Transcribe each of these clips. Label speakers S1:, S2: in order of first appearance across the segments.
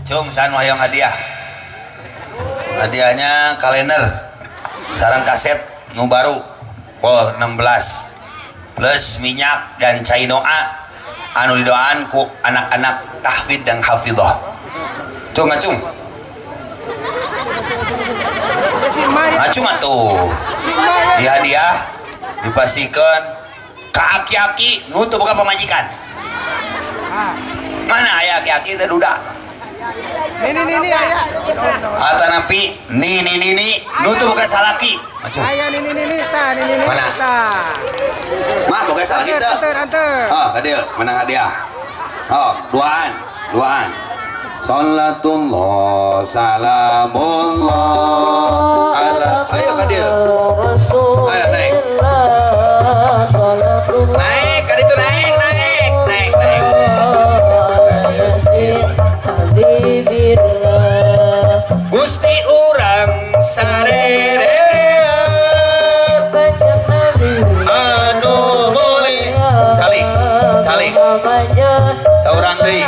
S1: Cung san hayang hadiah. Hadiahnya kalender sarang kaset nu baru. Oh, 16 plus minyak dan cai doa anu didoaan ku anak-anak tahfidz dan hafidhah. Cung ngacung. Ngacung atuh. Di hadiah dipastikan ka aki-aki nu teu boga pamajikan. Mana aya aki-aki teh duda?
S2: Nini nini aya.
S1: Atanapi nini nini nu teu boga salaki. Ngacung.
S2: Aya nini nini ta nini nini
S1: Mana?
S2: Ta.
S1: Mah boga salaki teu?
S2: Anter anter.
S1: Oh, ka dieu menang hadiah. Oh, duaan, duaan. Salatullah salamullah ala. Ayo ka dieu. Ayo naik. Naik ka ditu, naik, naik, naik, naik. Gusti urang sarerea anu boleh calik calik saurang deui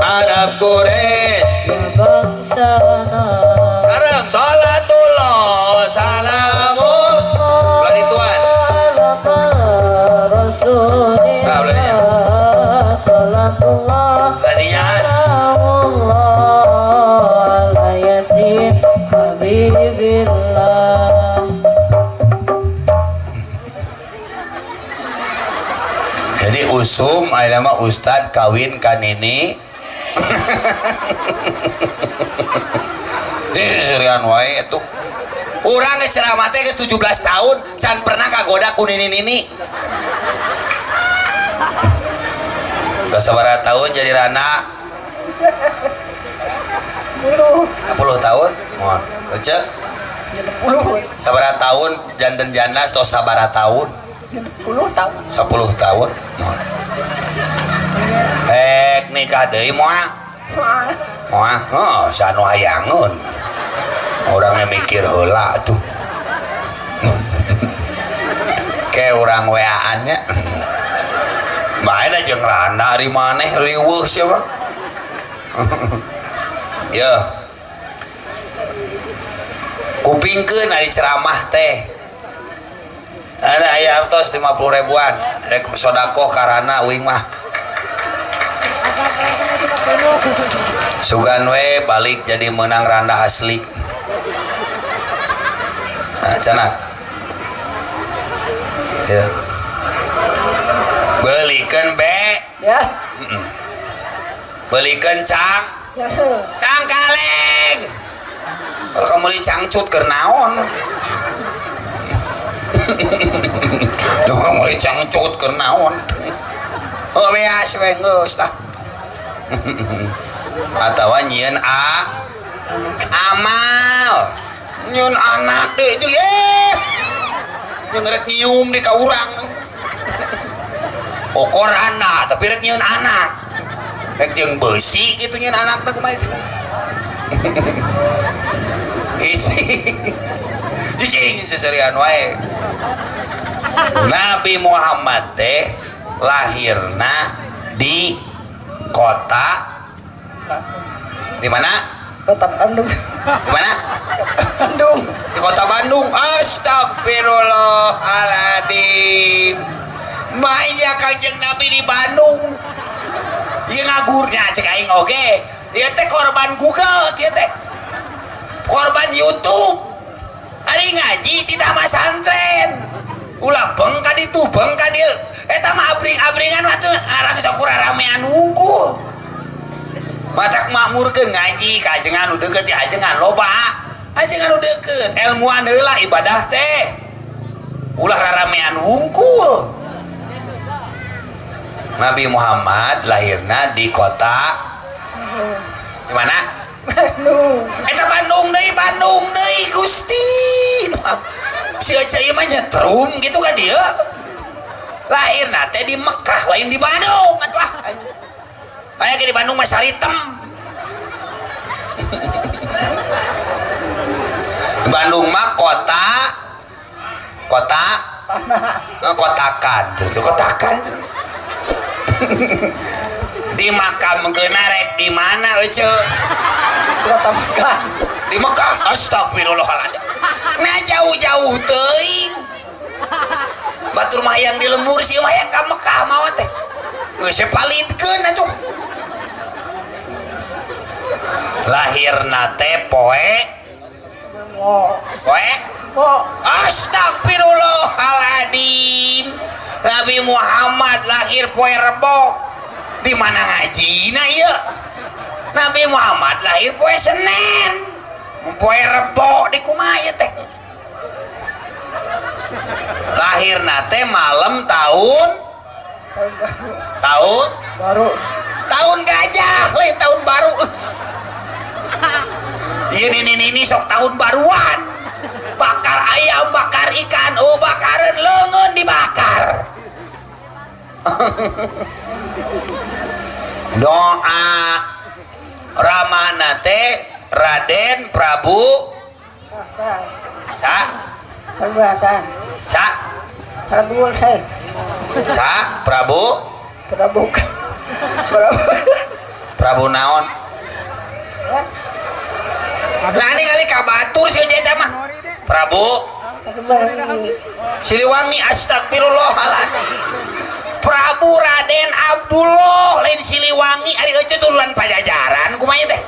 S1: Arab Quraisy sareng salatullah salamul belah dituan. Nah, belah dinya. Belah dinya. Jadi usum ayeuna mah ustad kawin ka nini. Ih, serian wae atuh. Urang geus ceramah teh geus 17 tahun can pernah kagoda ku nini-nini. Geus sabaraha tahun jadi rana? 10 tahun. Moal. Ece?
S3: 10.
S1: Sabaraha tahun janten janda tos sabaraha tahun?
S3: 10 tahun.
S1: 10 tahun. Moal. Ek nikah deui moal. Moal. Heuh, sanu hayangeun. Orangnya mikir heula tuh. Ke urang WA-an nya. Bae da jeung randa ari maneh riweuh sia mah. Yo. Kupingkeun ari ceramah teh. Ada aya artos 50 ribuan. Rek sodakoh karana uing mah. Sugan we balik jadi menang randa asli. Nah, cenah. Ya. Belikeun be.
S3: Ya.
S1: Belikeun cang.
S3: Ya.
S1: Cang kaleng. Kalau kamu beli cangcut keur naon? Jangan beli cangcut keur naon? Oh, beas we geus tah. Atawa nyieun a amal. Nyieun anak deui jeung jeung rek nyium di ka urang. Okorana tapi rek nyieun anak. Rek jeung beusi kitu nyieun anakna kumaha itu. Isi. Cicing seserian wae. Nabi Muhammad teh lahirna di kota di mana?
S3: Kota Bandung.
S1: Di mana?
S3: Bandung.
S1: Di kota Bandung. Astagfirullahaladzim. Mainnya Kanjeng Nabi di Bandung. Ieu ngagurnya cek aing oge. Ieu teh korban Google ieu teh. Korban YouTube. Ari ngaji tidak masantren. Ulah beng ka ditu, beng ka dieu. Eta mah abring-abringan mah teu arang sok ramean wungkul. Matak makmurkeun ngaji ka ajengan nu deukeut ti ajengan loba. Ajengan nu deukeut ilmuan heula ibadah teh. Ulah raramean wungkul. Nabi Muhammad lahirna di kota di mana?
S3: Bandung.
S1: Eta Bandung deui, Bandung deui Gusti. Si Ece ieu mah nyetrum gitu kan dia. Lahirna teh di Mekah lain di Bandung atuh ah. Aya ge di Bandung mah saritem. Bandung mah kota kota kotakan, tuh kotakan. Di makam geuna rek Di mana Ece?
S3: Di kota Mekah.
S1: Di Mekah. Astagfirullahaladzim. Nah jauh-jauh teuing. Batur mah hayang di lembur sih mah hayang ka Mekah mawa teh. Geus palidkeun atuh. Lahirna teh poe poe Astagfirullahaladzim. Nabi Muhammad lahir poe Rebo. Di mana ngajina ieu? Nabi Muhammad lahir poe Senin. Poe Rebo di kumaha ieu teh? Lahirna teh malam tahun tahun
S3: baru,
S1: tahun gajah, lain tahun baru. Ieu nini-nini sok tahun baruan. Bakar ayam, bakar ikan, oh bakaran leungeun dibakar. Doa ramana teh Raden Prabu Sa Sa
S3: Prabu
S1: Sa Prabu
S3: Prabu
S1: Prabu naon? Lah ini kali kabatur sih eta mah. Prabu Siliwangi. Astagfirullahaladzim. Prabu Raden Abdullah lain Siliwangi ari euceu turunan Pajajaran kumaha teh?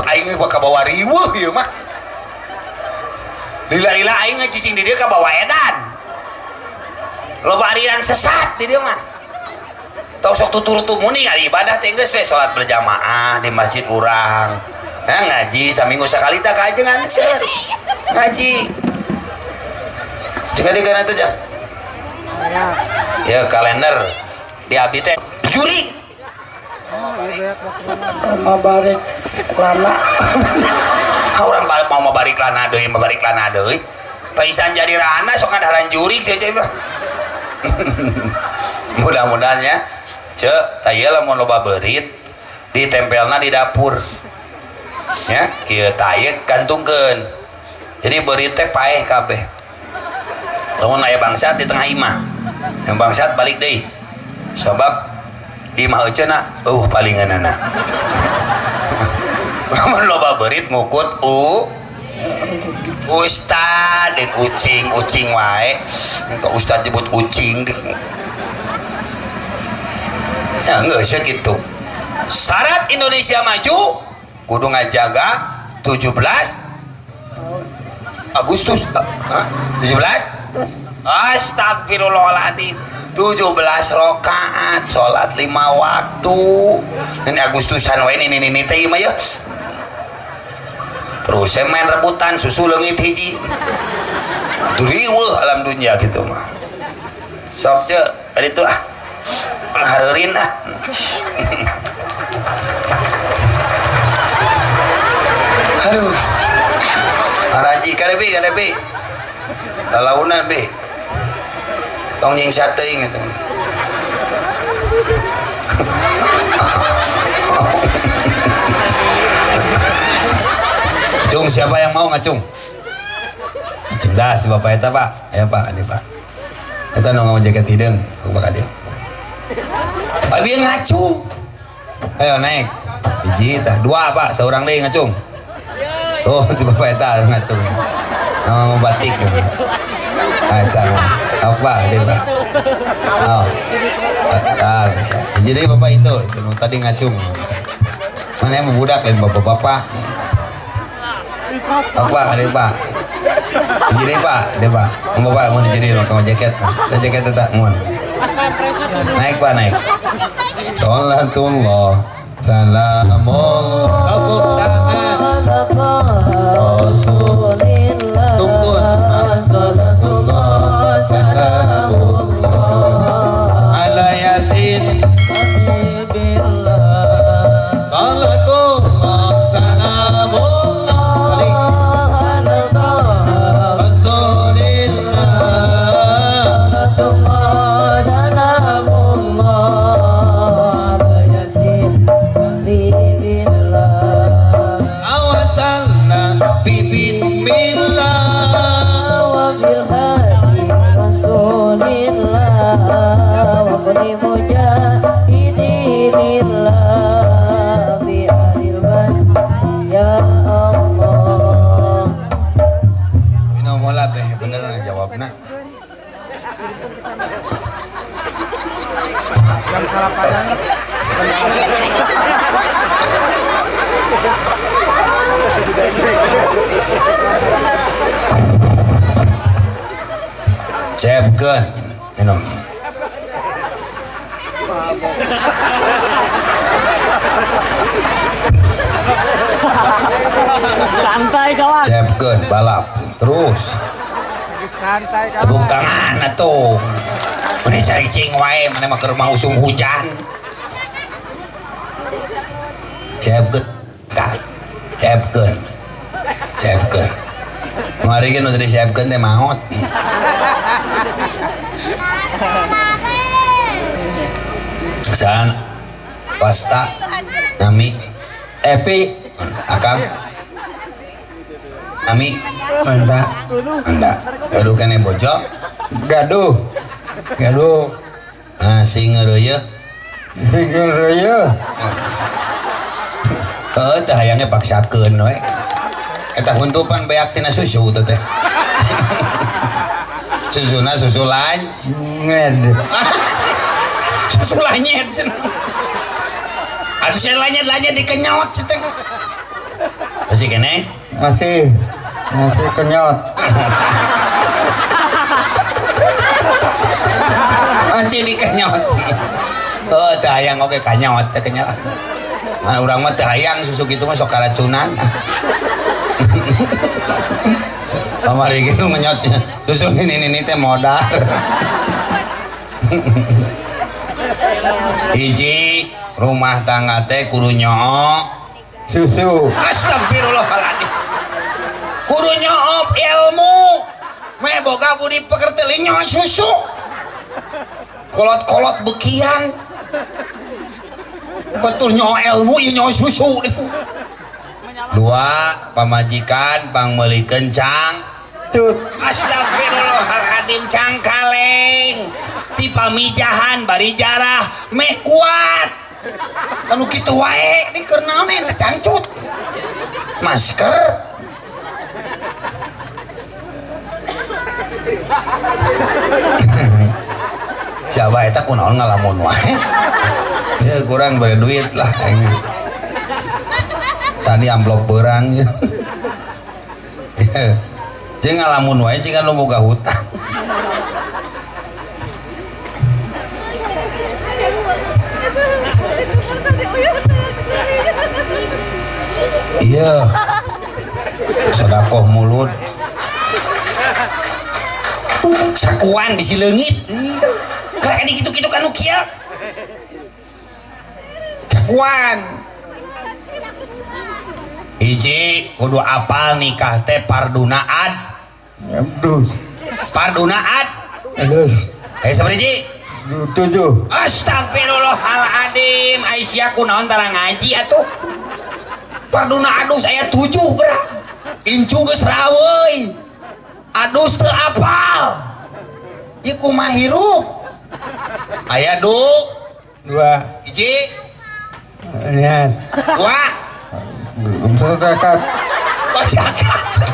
S1: Aing bakal bawa riweuh ieu mah. Lila-lila aing ngecicing di dieu ka bawa edan. Loba aliran sesat di dieu mah. Tong sok tutur tumuni ari ibadah teh geus we salat berjamaah di masjid urang. Nah, ngaji saminggu sakali tah kajengan seur. Ngaji. Jika di kana teh jam. Ya kalender di abdi teh jurig.
S3: Mabarik lana.
S1: Orang balik mau mabarik lana deui, mabarik lana deui. Paisan jadi rana sok ngadaharan jurig ceu mah. Mudah-mudahan ya. Ceu, tah ieu lamun loba beurit ditempelna di dapur. Ya, kieu tah ieu gantungkeun. Jadi beurit teh paeh kabeh. Lamun aya bangsat di tengah imah. Yang bangsat balik deui. Sabab di imah euceuna eueuh palingeunana. Lamun loba beurit ngukut ustad dan ucing-ucing wae. Engke ustad nyebut ucing. Ya geus kitu. Syarat Indonesia maju kudu ngajaga 17 Agustus. 17? Astagfirullahaladzim. 17 rakaat salat 5 waktu. Ini Agustusan wae ini teh mah ya. Terus saya main rebutan susu leungit hiji. Aduh riweuh alam dunia gitu mah. Sok ceu tadi tuh ah. Hareurin ah. Aduh. Haraji kade bi kade bi. Lalaunan bi. Tong nying sateuing eta. Cung, siapa yang mau ngacung? Ngacung dah si bapak eta pak. Ayo pak, ini pak. Eta nu ngomong jaket hideung, ku bakal dia. Abi ngacung. Ayo naik. Hiji tah, dua pak, seorang deui ngacung. Oh, si bapak eta ngacung. Ngomong batik. Ah, eta. Apa dia pak? Oh. Batal. Jadi bapak itu tadi ngacung. Mana yang budak lain bapak-bapak. Apa ada pak? Jadi pak, ada pak. Mau bapak mau jadi mau jaket, jaket tetap mau. Naik pak naik. Salatullah, salamullah, tepuk tangan. Rasulillah, tunggu. Salatullah, salamullah, ala yasin. Salatullah, salamullah.
S4: Bismillah wa bil hadi rasulillah.
S2: Jam salapanan.
S1: Sepkeun minum.
S3: Santai kawan.
S1: Sepkeun balap terus.
S2: Santai kawan.
S1: Tepuk tangan atuh. Mene cari cing wae mane mah keur mah usum hujan. Sepkeun. Sepkeun. Sepkeun. Mari ge nu teu disiapkeun teh maot. San pasta nami
S4: Epi
S1: akang nami
S4: mantap
S1: anda gaduh kene bojo
S4: gaduh gaduh
S1: sing ngeureuyeun
S4: sing ngeureuyeun
S1: heuh teh hayangnya paksakeun we eta huntupan beak tina susu teh susuna susu lanyed susu lanyed atuh saya lanyed-lanyed dikenyot si teh masih kene
S4: masih masih kenyot
S1: masih dikenyot oh teh hayang oge kanyot teh kenyot nah urang mah teh hayang susu kitu mah sok karacunan kamari gitu ngenyotnya susu ini teh modar hiji rumah tangga teh kudu nyook
S4: susu
S1: astagfirullahaladzim kudu nyook ilmu meh boga budi pekerti nyook susu kolot-kolot bekian betul nyook ilmu ieu nyook susu dua pamajikan pangmeulikeun cang
S4: tut
S1: astagfirullahaladzim cangkaleng ti pamijahan bari jarah meh kuat anu kitu wae di keur naon eta cangcut masker siapa eta kunaon ngalamun wae kurang bere duit lah kayaknya tadi amplop beurang jeung ngalamun wae jeung nu boga hutang iya sodakoh mulut sakuan bisi leungit kelek di kitu-kitu kan nu kieu sakuan hiji kudu apal nikah teh parduna ad
S4: adus
S1: parduna ad
S4: adus
S1: sabaraha hiji
S4: 7
S1: astagfirullahaladzim Aisyah kunaon tara ngaji atuh parduna adus aya 7 geura incu geus raweuy adus teu apal ieu kumaha hirup aya du
S4: 2
S1: hiji
S4: niat
S1: 2
S4: zakat
S1: zakat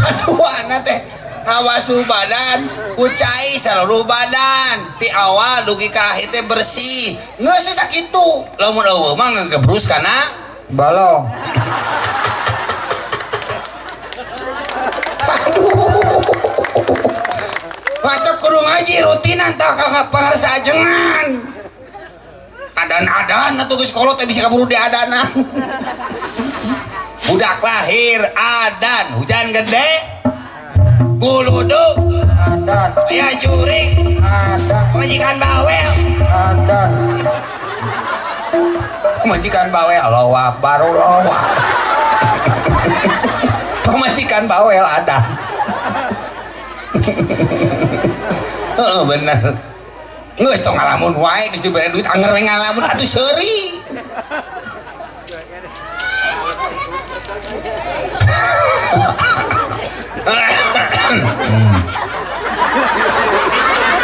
S1: kaduana teh ngawasu badan kucai saluruh badan ti awal dugi ka akhir teh bersih geus sakitu lamun eueuh mah ngegebrus kana
S4: balong
S1: aduh Baca kudu ngaji rutinan tah ka pangarsa ajengan adan-adan atuh geus kolot teh bisa kaburu diadanan budak lahir adan hujan gede guludug
S4: adan
S1: aya jurik
S4: adan
S1: majikan bawel
S4: adan
S1: pemajikan bawel Allahu Akbar Allahu Akbar pemajikan bawel adan heeh bener geus tong ngalamun wae geus dibere duit anger we ngalamun atuh seuri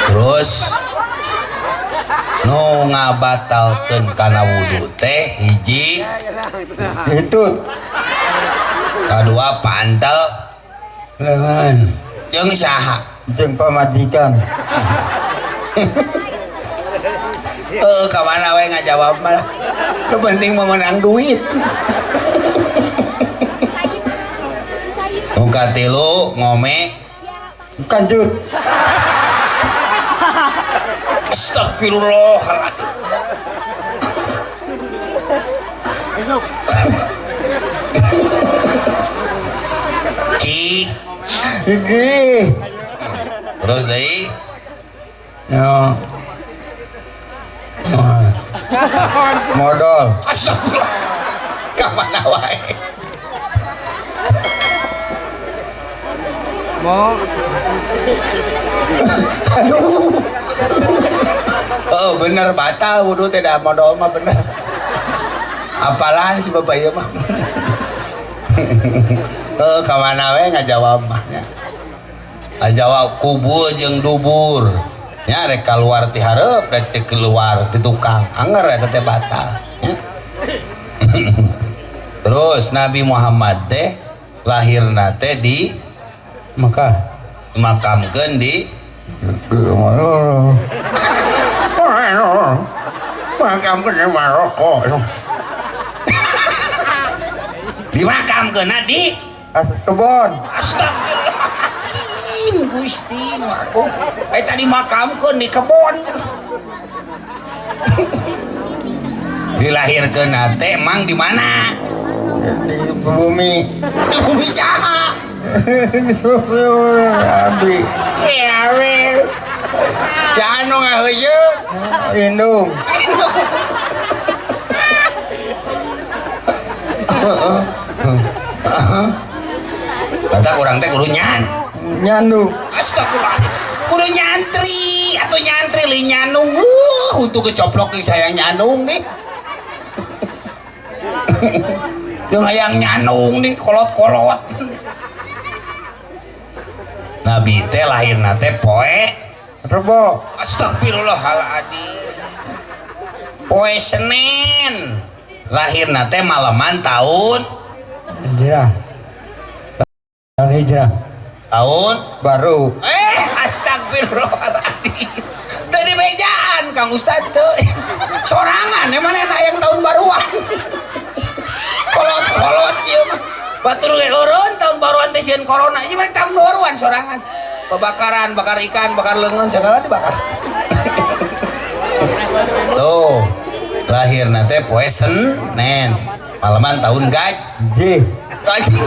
S1: Terus nu ngabatalkeun kana wudu teh hiji
S4: hitut
S1: kadua pantel
S4: lengan
S1: jeung saha
S4: jeung pamajikan.
S1: Heeh, ka mana we ngajawab mah. Nu penting mah menang duit. Nu katilu ngome
S4: Kanjut.
S1: Astagfirullahaladzim. Ki.
S4: Iki.
S1: Terus deui.
S4: Ya. Modal.
S1: Astagfirullah. Ka mana wae?
S2: Mau.
S1: Aduh. Oh, bener batal wudu teh da modal mah bener. Apalan si bapak ieu mah. Heuh, ka mana we ngajawab mah nya. Ngajawab kubur jeung dubur. Nya rek kaluar ti hareup rek ti keluar ti tukang. Anger eta teh batal nya. Terus Nabi Muhammad teh lahirna teh di
S4: Mekah.
S1: Makamkeun di makamkeun di Maroko. Dimakamkeun di
S4: kebon.
S1: Astagfirullahaladzim, Gusti nu agung. Eta dimakamkeun di kebon. Dilahirkeun teh mang di mana?
S4: Di bumi.
S1: Di bumi saha?
S4: Abi.
S1: Ya we. Jangan nu ngaheuyeung.
S4: Indung.
S1: Indung. Batak urang teh kudu nyandu. Astagfirullahaladzim. Kudu nyantri atau nyantri li nyanung. Untuk kecoplok sayang nyanung nih. Jeung hayang nyanung nih kolot-kolot. Nabi teh lahirna teh poe
S4: Rebo.
S1: Astagfirullahaladzim. Poe Senin. Lahirna teh malaman tahun
S4: Hijrah. Tahun hijrah.
S1: Tahun
S4: baru.
S1: Astagfirullahaladzim. Teu dibejaan Kang Ustad teu. Sorangan emang enak yang tahun baruan. Kolot-kolot sieun mah. Batur ge eureun tahun baruan teh sieun corona. Ieu mah tahun baruan sorangan. Pebakaran, bakar ikan, bakar leungeun segala dibakar. Tuh, lahirna teh poe Senin. Malaman tahun gaji. Gaji.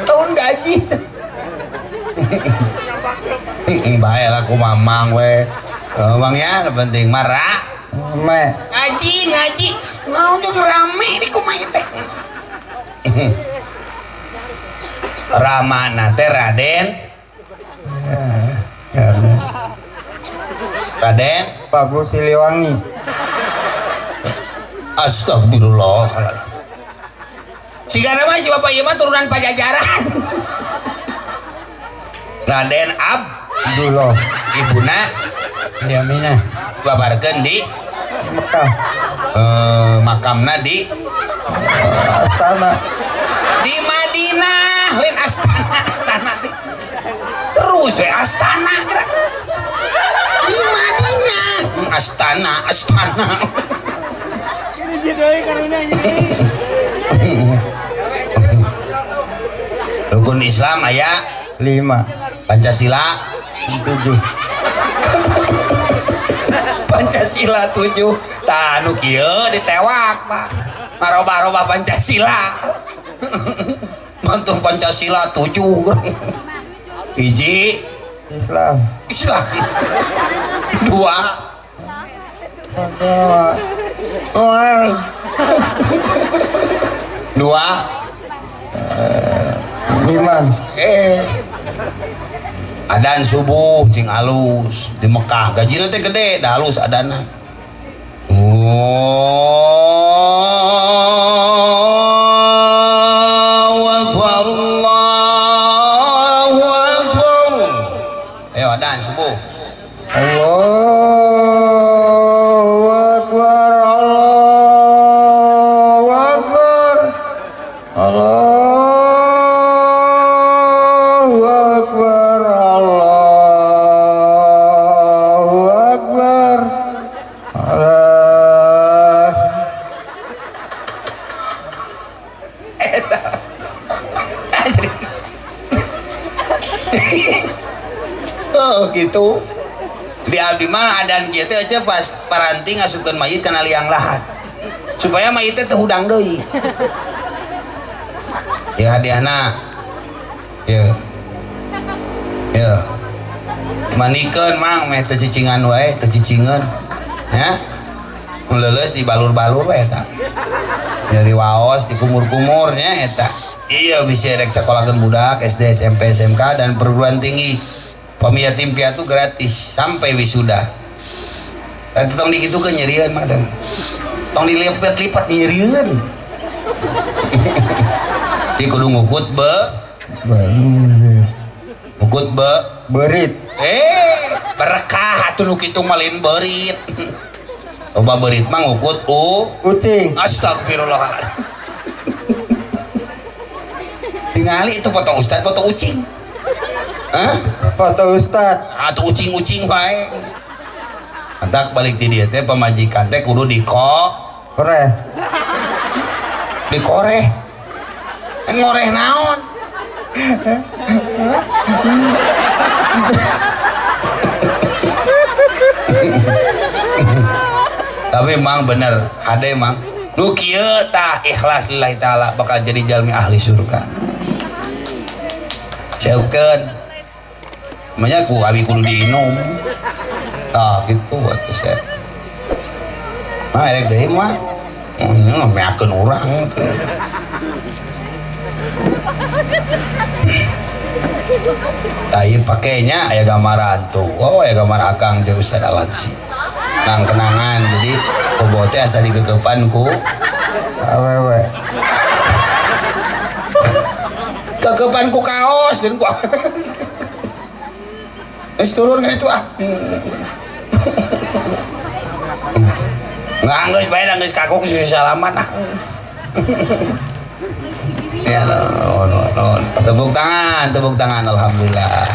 S1: Tahun gaji. Bae lah ku mamang we. Mamang ya, penting mah rame. Ngaji, ngaji. Mau jeung rame di kumaha teh. Ramana teh Raden. Raden
S4: Prabu Siliwangi.
S1: Astagfirullah. Sigana mah si bapak ieu mah turunan Pajajaran. Raden Abdullah, ibuna
S4: Yaminah,
S1: babarkeun di
S4: Mekah.
S1: Makamna di
S4: Astana.
S1: Di Madinah, lain astana, astana teh. Terus we astana gerak. Di Madinah, astana, astana. Rukun Islam aya
S4: 5.
S1: Pancasila
S4: 7.
S1: Pancasila 7. Tah nu kieu ditewak, Pak. Maroba-roba Pancasila. Mantung Pancasila 7. Hiji
S4: Islam.
S1: Islam. 2. Dua.
S4: Iman.
S1: Adan subuh cing alus di Mekah gajina teh gede dah halus adana. Allahu akbar, Allahu akbar. Ayo adan subuh.
S4: Allahu akbar, Allahu akbar. Allahu akbar, Allahu
S1: Gitu. Di abdi mah adan kieu teh aja pas paranti ngasupkeun mayit kana liang lahat. Supaya mayit teh teu hudang deui. Ya hadiahna. Ya. Ya. Manikeun mang meh teu cicingan wae, teu cicingeun. Ya. Leuleus dibalur-balur wae eta. Jadi waos dikumur-kumur nya eta. Iya bisa rek sekolahkeun budak SD, SMP, SMK dan perguruan tinggi. Pami yatim piatu gratis sampai wisuda. Eta tong dikitukeun nyerieun mah teh. Tong dilipat-lipat nyerieun. Di kudu ngukut be. Ngukut be.
S4: Berit.
S1: Berkah atuh nu kitu mah lain berit. Loba berit mah ngukut
S4: Ucing.
S1: Astagfirullahaladzim. Tingali itu foto ustad, foto ucing. Hah?
S4: Foto ustad.
S1: Atau ucing-ucing bae. Antak balik di dia teh pamajikan teh kudu
S4: Koreh.
S1: Dikoreh. Ngoreh naon? Tapi emang bener, hade emang. Nu kieu tah ikhlas lillahi taala bakal jadi jalmi ahli surga. Siapkeun. Manya ku abi kudu diinum. Tah kitu atuh saya. Nah, erek deui mah. Ngameakeun urang tuh. Tah ieu pakenya aya gambaran tuh. Oh, aya gambar Akang jeung Ustaz Alamsi. Nang kenangan jadi bobo teh asa digegepan ku
S4: awewe.
S1: Gegepan ku kaos dan ku. Geus turun kan itu ah. Nggak geus bae geus kagok geus salaman ah. Ya, non, non. Tepuk tangan alhamdulillah.